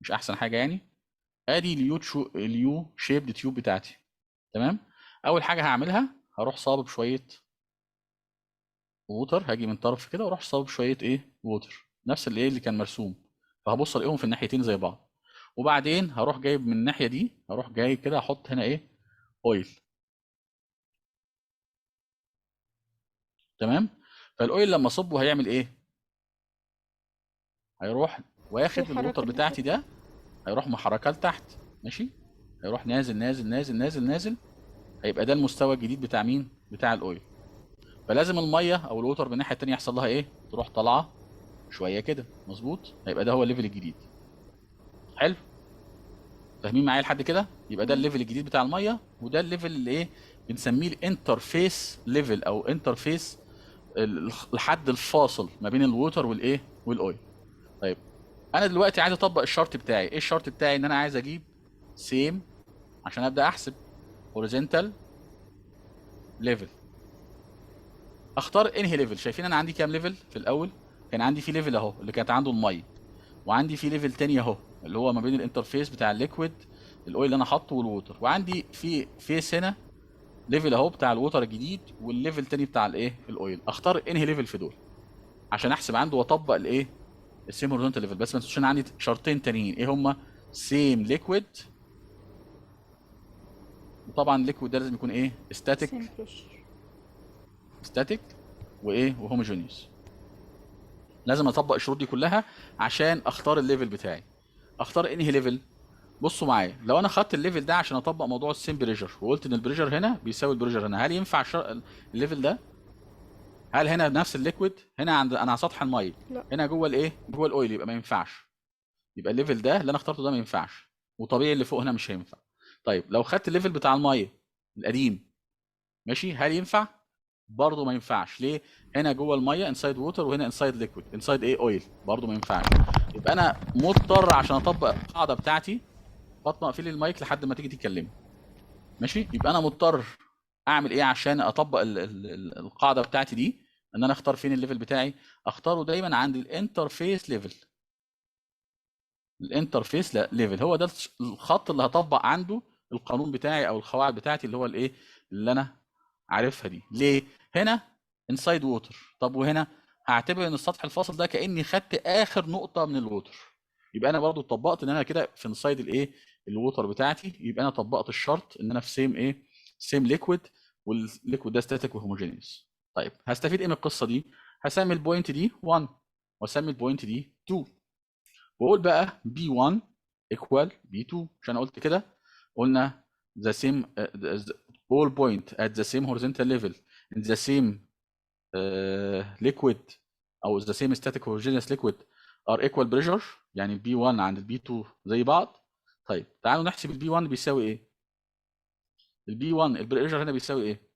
مش احسن حاجة يعني. ادي ال U shaped tube بتاعتي. تمام. اول حاجة هعملها هروح صابب شوية water، هاجي من طرف كده واروح صابب شوية ايه؟ water، نفس اللي ايه اللي كان مرسوم. فهبص الاقيهم في الناحيتين زي بعض. وبعدين هروح جايب من الناحية دي، هروح جاي كده احط هنا ايه؟ oil. تمام. فال oil لما اصبه هيعمل ايه؟ هيروح واخد هيحرك ال water بتاعتي ال liquid. ده، هيروح محركة لتحت. ماشي، هيروح نازل نازل نازل نازل نازل، هيبقى ده المستوى الجديد بتاع مين؟ بتاع ال oil. فلازم المية او ال water من الناحية الثانية يحصل لها ايه؟ تروح طالعه شوية كده، مظبوط. هيبقى ده هو ال level الجديد. حلو، فاهمين معايا لحد كده؟ يبقى ده تمام. ال level الجديد بتاع المية، وده ال level اللي ايه؟ بنسميه ال interface level او interface، الحد الفاصل ما بين ال water والايه؟ وال oil. طيب انا دلوقتي عايز اطبق الشرط بتاعي. ايه الشرط بتاعي؟ ان انا عايز اجيب same عشان ابدا احسب horizontal level. اختار انهي level؟ شايفين انا عندي كام level في الاول؟ كان عندي في level اهو اللي كانت عنده المية، وعندي في level تاني اهو اللي هو ما بين ال interface بتاع ال liquid ال oil اللي انا حاطه وال water، وعندي في face هنا level اهو بتاع ال water الجديد، وال level تاني بتاع الايه؟ ال oil. اختار انهي level في دول عشان احسب عنده واطبق الايه؟ ال same horizontal level. بس ما تنسوش ان عندي شرطين تانيين، ايه هما؟ same liquid، وطبعا ال liquid ده لازم يكون ايه؟ static. same pressure. static وايه؟ و homogeneous. لازم اطبق الشروط دي كلها عشان اختار ال level بتاعي. اختار انهي level؟ بصوا معايا، لو انا خدت ال level ده عشان اطبق موضوع ال same pressure، وقلت ان ال pressure هنا بيساوي ال pressure هنا، هل ينفع ال level ده؟ هل هنا نفس ال liquid؟ هنا عند انا على سطح المية، لا. هنا جوه الايه؟ جوه ال oil، يبقى ما ينفعش. يبقى ال level ده اللي انا اخترته ده ما ينفعش، وطبيعي اللي فوق هنا مش هينفع. طيب لو خدت ال level بتاع المية القديم، ماشي، هل ينفع؟ برضه ما ينفعش. ليه؟ هنا جوه المية inside water، وهنا inside liquid، inside ايه؟ oil، برضه ما ينفعش. يبقى انا مضطر عشان اطبق القاعدة بتاعتي، فاطمة اقفلي المايك لحد ما تيجي تتكلمي، ماشي؟ يبقى انا مضطر اعمل ايه عشان اطبق القاعدة بتاعتي دي؟ ان انا اختار فين ال level بتاعي؟ اختاره دايما عند ال interface level. ال interface level هو ده الخط اللي هطبق عنده القانون بتاعي او القواعد بتاعتي اللي هو الايه اللي انا عارفها دي. ليه؟ هنا inside water، طب وهنا هعتبر ان السطح الفاصل ده كاني خدت اخر نقطة من ال water، يبقى انا برضو طبقت ان انا كده في inside الايه؟ ال water بتاعتي، يبقى انا طبقت الشرط ان انا في same ايه؟ same liquid، وال liquid ده static و homogeneous. طيب هستفيد ايه من القصة دي؟ هسمي ال point دي 1 واسمي ال point دي 2، واقول بقى P 1 equal P 2، عشان انا قلت كده، قلنا the same, the, all point at the same horizontal level in the same liquid او the same static homogeneous liquid are equal pressure، يعني ال P 1 عند ال P 2 زي بعض. طيب تعالوا نحسب ال P 1 بيساوي ايه؟ ال P 1 ال pressure هنا بيساوي ايه؟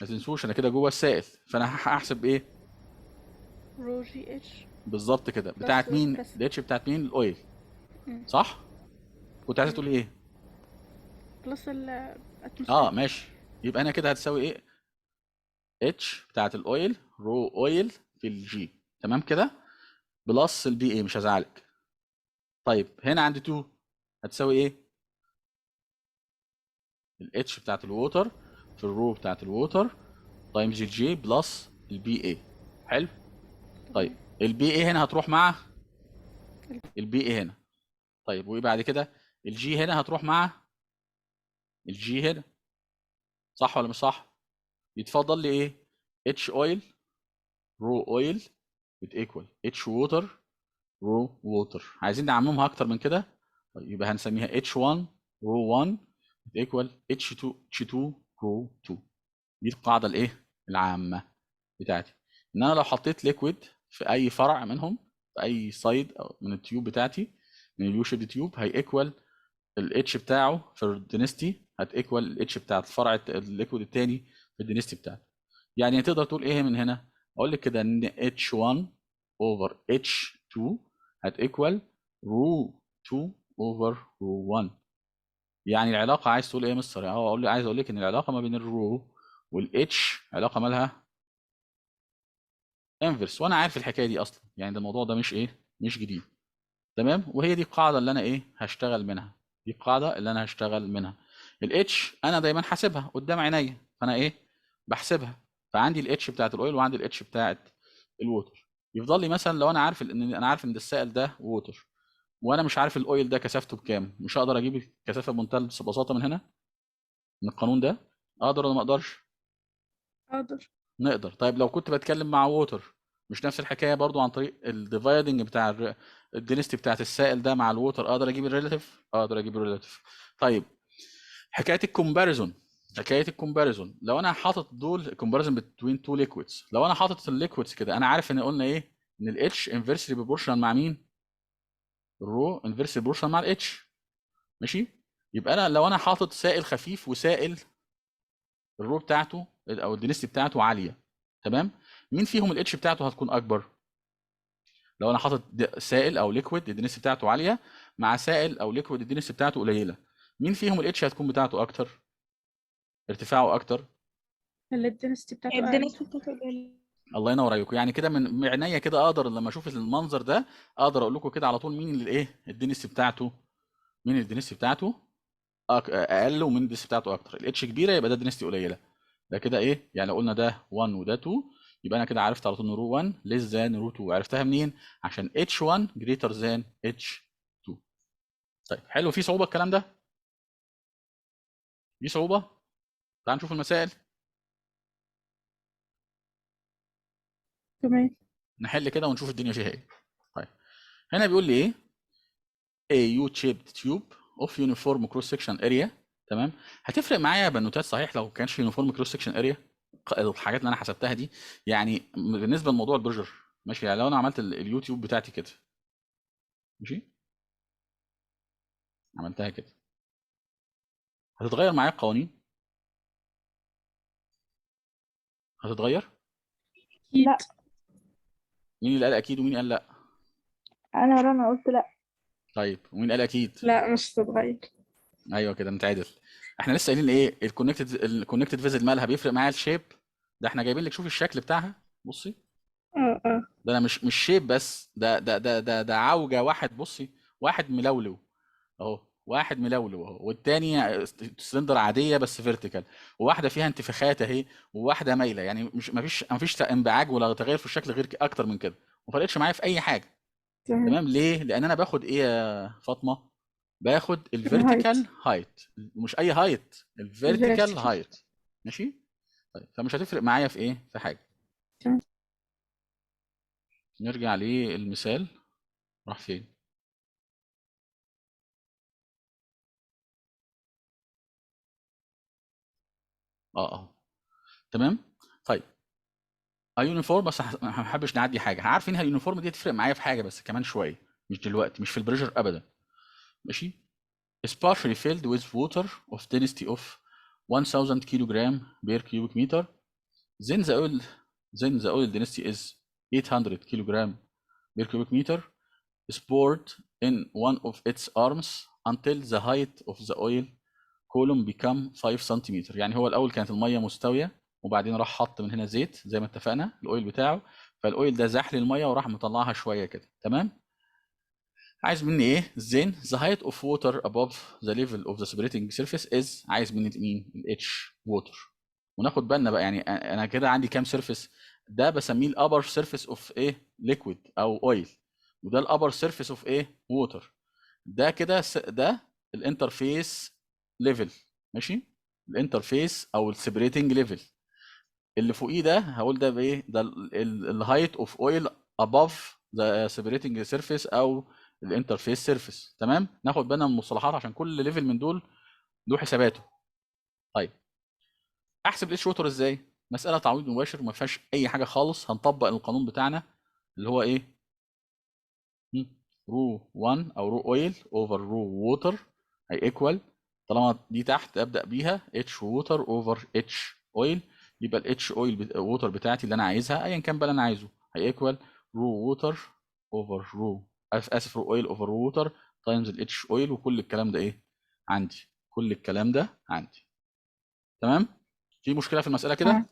ما تنسوش انا كده جوه السائل، فانا هحسب ايه؟ rho g h. بالظبط كده. plus بتاعت مين؟ plus. ال h بتاعت مين؟ ال oil. صح؟ كنت عايزه تقولي ايه؟ plus ال atmosphere. ماشي. يبقى انا كده هتساوي ايه؟ h بتاعت ال oil rho oil في ال g، تمام كده؟ plus ال PA، مش هزعلك. طيب هنا عندي 2 هتساوي ايه؟ ال h بتاعت ال water في ال rho بتاعت ال water times ال g plus ال PA. حلو؟ طيب ال PA هنا هتروح مع ال PA هنا. طيب وايه بعد كده؟ ال g هنا هتروح مع ال g هنا، صح ولا مش صح؟ يتفضل لي ايه؟ h oil rho oil بت equal h water rho water. عايزين نعممها اكتر من كده، طيب يبقى هنسميها اتش 1 رو 1 بت equal اتش 2 اتش 2 رو 2. دي القاعدة الايه؟ العامة بتاعتي، ان انا لو حطيت liquid في اي فرع منهم في اي side او من ال tube بتاعتي من ال U shape tube، هي equal ال h بتاعه في ال density هت equal ال h بتاعت الفرع ال liquid الثاني في ال density بتاعته. يعني تقدر تقول ايه من هنا؟ اقول لك كده ان اتش 1 over اتش 2 هت equal rho 2 over rho 1. يعني العلاقة عايز تقول ايه يا مستر؟ عايز اقول لك ان العلاقة ما بين ال rho وال h علاقة مالها؟ inverse، وانا عارف الحكاية دي اصلا، يعني ده الموضوع ده مش ايه؟ مش جديد. تمام؟ وهي دي القاعدة اللي انا ايه هشتغل منها، دي القاعدة اللي انا هشتغل منها. ال H انا دايما حاسبها قدام عينيا، فانا ايه بحسبها، فعندي ال H بتاعت ال oil وعندي ال H بتاعت ال water. يفضل لي مثلا لو انا عارف ان انا عارف ان السائل ده water وانا مش عارف ال oil ده كثافته بكام، مش هقدر اجيب الكثافة بمنتهى البساطة من هنا من القانون ده، اقدر ولا ما اقدرش؟ اقدر. نقدر. طيب لو كنت بتكلم مع water مش نفس الحكاية برضو، عن طريق ال dividing بتاع ال density بتاعت السائل ده مع ال water اقدر اجيب ال relative؟ اقدر اجيب ال relative. طيب حكاية ال comparison، حكاية ال comparison لو انا حاطط دول comparison between two liquids، لو انا حاطط ال liquids كده انا عارف ان قلنا ايه، ان ال H inversely proportional مع مين؟ ال rho inversely proportional مع ال H، ماشي؟ يبقى انا لو انا حاطط سائل خفيف وسائل ال rho بتاعته او ال density بتاعته عالية، تمام؟ مين فيهم ال H بتاعته هتكون اكبر؟ لو انا حاطط سائل او liquid ال density بتاعته عالية مع سائل او liquid ال density بتاعته قليله، مين فيهم ال H هتكون بتاعته اكتر؟ ارتفاعه اكتر؟ اللي ال density بتاعته اقل. ال density بتاعته قليلة. الله ينور عليكم. يعني كده من عينيا كده اقدر لما اشوف المنظر ده اقدر اقول لكم كده على طول مين اللي ايه ال density بتاعته، مين ال density بتاعته اقل ومين ال density بتاعته اكتر. ال H كبيرة يبقى ده density قليله، ده كده ايه يعني لو قلنا ده 1 وده 2 يبقى انا كده عرفت على طول ان rho 1 less than rho 2. عرفتها منين؟ عشان H 1 greater than H 2. طيب حلو، في صعوبة الكلام ده؟ في صعوبة؟ تعال نشوف المسائل. تمام، نحل كده ونشوف الدنيا فيها ايه. طيب هنا بيقول لي ايه؟ A U-shaped tube of uniform cross section area. تمام، هتفرق معايا يا بنوتات صحيح لو كانش uniform cross section area الحاجات اللي انا حسبتها دي، يعني بالنسبة لموضوع ال pressure، ماشي؟ يعني لو انا عملت ال U tube بتاعتي كده، ماشي، عملتها كده، هتتغير معايا القوانين؟ هتتغير؟ اكيد. لا. مين اللي قال اكيد ومين قال لا؟ انا رنا قلت لا. طيب ومين قال اكيد؟ لا مش هتتغير. ايوه كده نتعادل. احنا لسه قايلين ايه؟ ال connected vessel مالها بيفرق معايا ال shape ده، احنا جايبين لك شوف الشكل بتاعها، بصي. ده انا مش shape بس، ده عوجه واحد، بصي واحد ملولو اهو، واحد ملولو اهو، والتاني سلندر عادية بس vertical، وواحدة فيها انتفاخات اهي، وواحدة مايلة، يعني مش مفيش انبعاج ولا تغير في الشكل غير اكتر من كده، وما فرقتش معايا في اي حاجة. تمام؟ ليه؟ لان انا باخد ايه يا فاطمة؟ باخد ال vertical height، مش اي height، ال vertical height، ماشي؟ طيب فمش هتفرق معايا في ايه؟ في حاجة. تمام. نرجع للمثال، راح فين؟ تمام؟ طيب uniform، بس ما حبش نعدي حاجة، عارفين ال uniform دي هتفرق معايا في حاجة بس كمان شوية، مش دلوقتي، مش في ال pressure ابدا، ماشي؟ is partially filled with water of density of 1000 kilogram per cubic meter. Then the oil density is 800 kilogram per cubic meter is poured in one of its arms until the height of the oil column become 5 centimeter. يعني هو الأول كانت المية مستوية وبعدين راح حط من هنا زيت زي ما اتفقنا ال oil بتاعه، فال oil ده زحل المية وراح مطلعها شوية كده، تمام؟ عايز مني ايه؟ then the height of water above the level of the separating surface is، عايز مني مين؟ ال H water. وناخد بالنا بقى، يعني انا كده عندي كام surface؟ ده بسميه ال upper surface of ايه؟ liquid او oil، وده ال upper surface of ايه؟ water. ده كده ده ال interface level، ماشي؟ ال interface او ال separating level. اللي فوقيه ده هقول ده بايه؟ ده ال height of oil above the separating surface او ال interface surface، تمام؟ ناخد بالنا من المصطلحات عشان كل level من دول له حساباته. طيب احسب ال H water ازاي؟ مسالة تعويض مباشر ما فيهاش اي حاجة خالص، هنطبق القانون بتاعنا اللي هو ايه؟ rho 1 او rho oil over rho water هي equal، طالما دي تحت ابدا بيها H water over H oil، يبقى ال H oil water بتاعتي اللي انا عايزها ايا كان بقى اللي انا عايزه هي equal rho water over rho، اسف، rho oil over water times ال H oil، وكل الكلام ده ايه عندي؟ كل الكلام ده عندي، تمام؟ في مشكلة في المسالة كده؟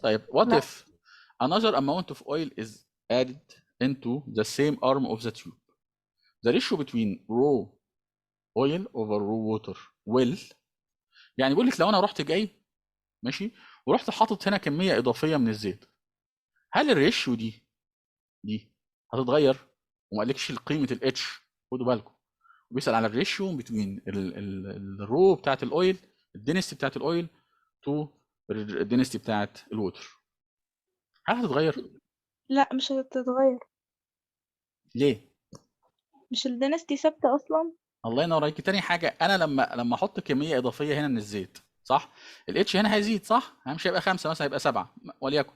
طيب what if another amount of oil is added into the same arm of the tube the ratio between rho oil over rho water will، يعني بيقول لك لو انا رحت جاي ماشي ورحت حاطط هنا كمية اضافية من الزيت، هل ال ratio دي هتتغير؟ وما قالكش قيمة ال H، خدوا بالكم بيسال على ال ratio between ال rho بتاعت ال oil، ال density بتاعت ال oil to ال density بتاعت ال water، هل هتتغير؟ لا مش هتتغير. ليه؟ مش ال density ثابتة اصلا. الله ينور عليك. تاني حاجة، انا لما احط كمية اضافية هنا من الزيت، صح؟ ال H هنا هيزيد، صح؟ مش هيبقى 5 مثلا، هيبقى 7 وليكن،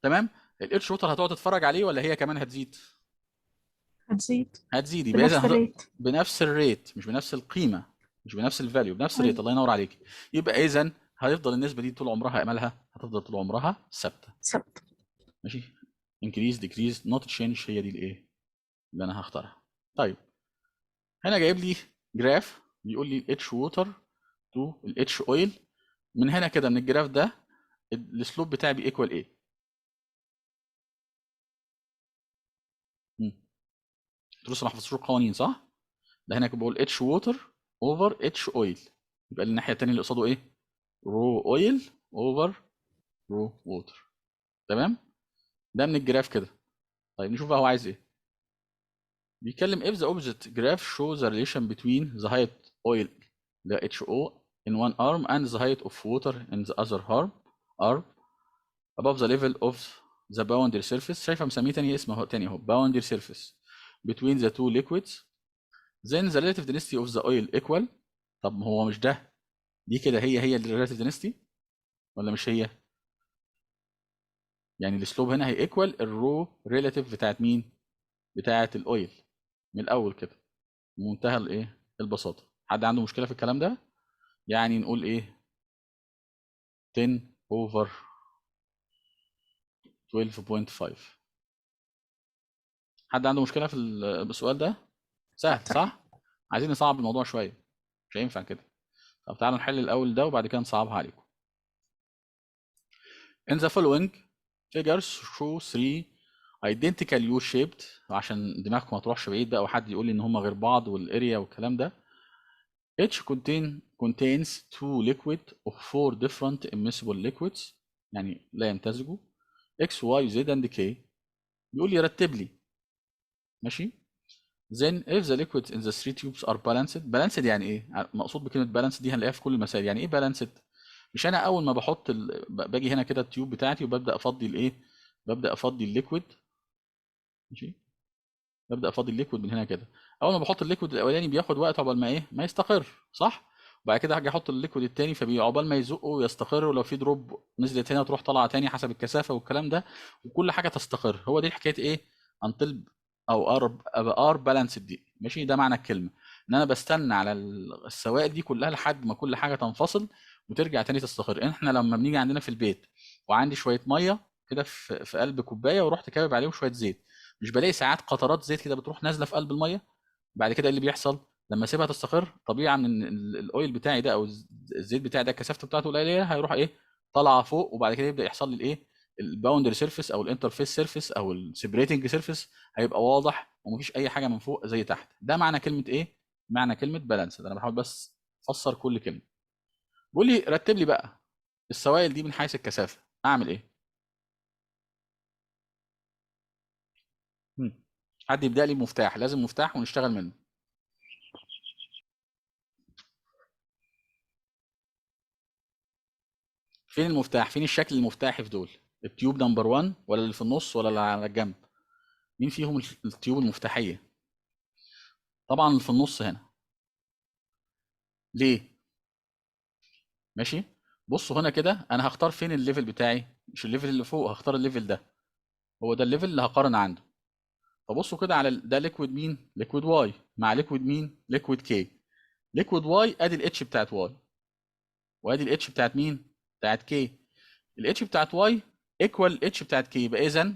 تمام؟ ال H water هتقعد تتفرج عليه ولا هي كمان هتزيد؟ هتزيد. هتزيد، يبقى بنفس اذا ال rate. بنفس ال rate، مش بنفس القيمة، مش بنفس ال value، بنفس ال rate. أيوة. الله ينور عليك. يبقى اذا هيفضل النسبة دي طول عمرها مالها؟ هتفضل طول عمرها ثابتة. ثابتة. ماشي، increase decrease not change، هي دي الايه اللي انا هختارها. طيب هنا جايب لي graph بيقول لي ال H water to ال H oil، من هنا كده من ال graph ده ال slope بتاعي بي equal ايه؟ انتوا لسه ما حفظتوش القوانين صح؟ ده هنا بقول H water over H oil، يبقى الناحية الثانية اللي قصاده ايه؟ rho oil over rho water، تمام؟ ده من ال graph كده. طيب نشوف بقى هو عايز ايه. بيتكلم if the opposite graph shows the relation between the height oil the HO in one arm and the height of water in the other arm above the level of the boundary surface. شايفه مسميه تاني اسم اهو، تاني اهو boundary surface between the two liquids, then the relative density of the oil equal. طب ما هو مش ده، دي كده هي ال relative density ولا مش هي؟ يعني ال slope هنا هي equal ال rho relative بتاعت مين؟ بتاعت ال oil من الاول كده، بمنتهى الايه؟ البساطة. حد عنده مشكلة في الكلام ده؟ يعني نقول ايه؟ 10 over 12.5. حد عنده مشكلة في السؤال ده؟ سهل صح؟ عايزين نصعب الموضوع شوية، مش هينفع كده. طب تعالوا نحل الاول ده وبعد كده نصعبها عليكم. In the following figures show three identical U-shaped، عشان دماغكم ما تروحش بعيد بقى وحد يقول لي ان هم غير بعض وال area والكلام ده. Each contains two liquid of four different immiscible liquids، يعني لا يمتزجوا، X, Y, Z and K. بيقول لي رتب لي، ماشي؟ Then if the liquids in the three tubes are balanced. balanced يعني ايه؟ مقصود بكلمة balanced دي هنلاقيها في كل المسائل. يعني ايه balanced؟ مش انا اول ما بحط باجي هنا كده ال tube بتاعتي وببدأ افضي الايه؟ ببدأ افضي ال liquid، ماشي؟ ببدأ افضي ال liquid من هنا كده. اول ما بحط ال liquid الاولاني بياخد وقت عقبال ما ايه؟ ما يستقر، صح؟ وبعد كده هاجي احط ال liquid الثاني فبيعقبال ما يزقه ويستقر، ولو في drop نزلت هنا تروح طالعه تاني حسب الكثافة والكلام ده، وكل حاجة تستقر. هو دي حكاية ايه؟ until او are balanced دي، ماشي؟ ده معنى الكلمة، ان انا بستنى على السوائل دي كلها لحد ما كل حاجة تنفصل وترجع تاني تستقر. احنا لما بنيجي عندنا في البيت وعندي شوية مية كده في قلب كوباية ورحت كابب عليهم شوية زيت، مش بلاقي ساعات قطرات زيت كده بتروح نازله في قلب المية؟ بعد كده ايه اللي بيحصل؟ لما اسيبها تستقر طبيعي ان ال oil بتاعي ده او الزيت بتاعي ده كثافته بتاعته قليله، هيروح ايه؟ طالعه فوق، وبعد كده يبدا يحصل لي الايه؟ ال boundary surface او ال interface surface او ال separating surface هيبقى واضح ومفيش اي حاجة من فوق زي تحت. ده معنى كلمة ايه؟ معنى كلمة balance. ده انا بحاول بس افسر كل كلمة. بيقول لي رتب لي بقى السوائل دي من حيث الكثافة، اعمل ايه؟ حد يبدا لي مفتاح، لازم مفتاح ونشتغل منه. فين المفتاح؟ فين الشكل المفتاحي في دول؟ ال tube number 1 ولا اللي في النص ولا اللي على الجنب؟ مين فيهم ال tube المفتاحيه؟ طبعا اللي في النص هنا. ليه؟ ماشي؟ بصوا هنا كده، انا هختار فين ال level بتاعي؟ مش ال level اللي فوق، هختار ال level ده، هو ده ال level اللي هقارن عنده. فبصوا كده على ده liquid مين؟ liquid Y مع liquid مين؟ liquid K. liquid Y ادي ال H بتاعت Y، وادي ال H بتاعت مين؟ بتاعت K. ال H بتاعت Y equal H بتاعت K، يبقى اذا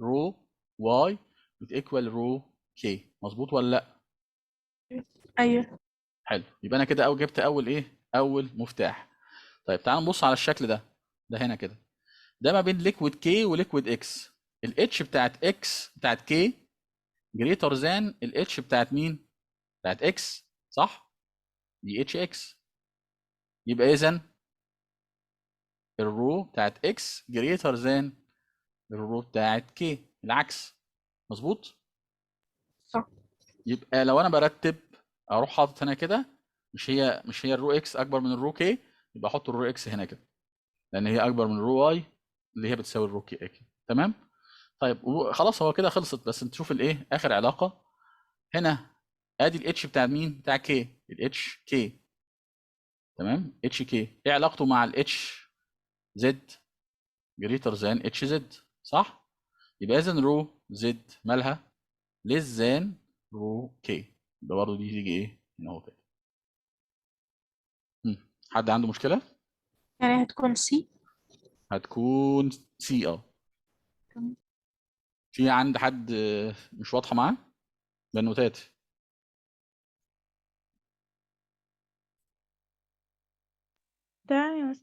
rho Y بت equal rho K، مظبوط ولا لا؟ ايوه. حلو، يبقى انا كده جبت اول ايه؟ اول مفتاح. طيب تعالوا نبص على الشكل ده، ده هنا كده، ده ما بين liquid K و liquid X. ال H بتاعت X بتاعت K greater than ال H بتاعت مين؟ بتاعت X، صح؟ دي H X. يبقى اذا ال rho بتاعت X greater than ال rho بتاعت K، العكس، مظبوط؟ صح. يبقى لو انا برتب اروح حاطط هنا كده، مش هي ال rho X اكبر من ال rho K، يبقى احط ال rho X هنا كده، لان هي اكبر من ال rho Y اللي هي بتساوي ال rho K. تمام؟ طيب خلاص هو كده خلصت، بس انت شوف الايه اخر علاقة هنا. ادي ال H بتاع مين؟ بتاع K، ال H K، تمام؟ H K ايه علاقته مع ال H Z؟ greater than H Z، صح؟ يبقى اذا rho Z مالها؟ less than rho K. ده برضه دي تيجي ايه هنا اهو كده. حد عنده مشكلة؟ يعني هتكون C. هتكون C، اه. تمام. في عند حد مش واضحة معاه؟ بنوتات. تمام يا مستر.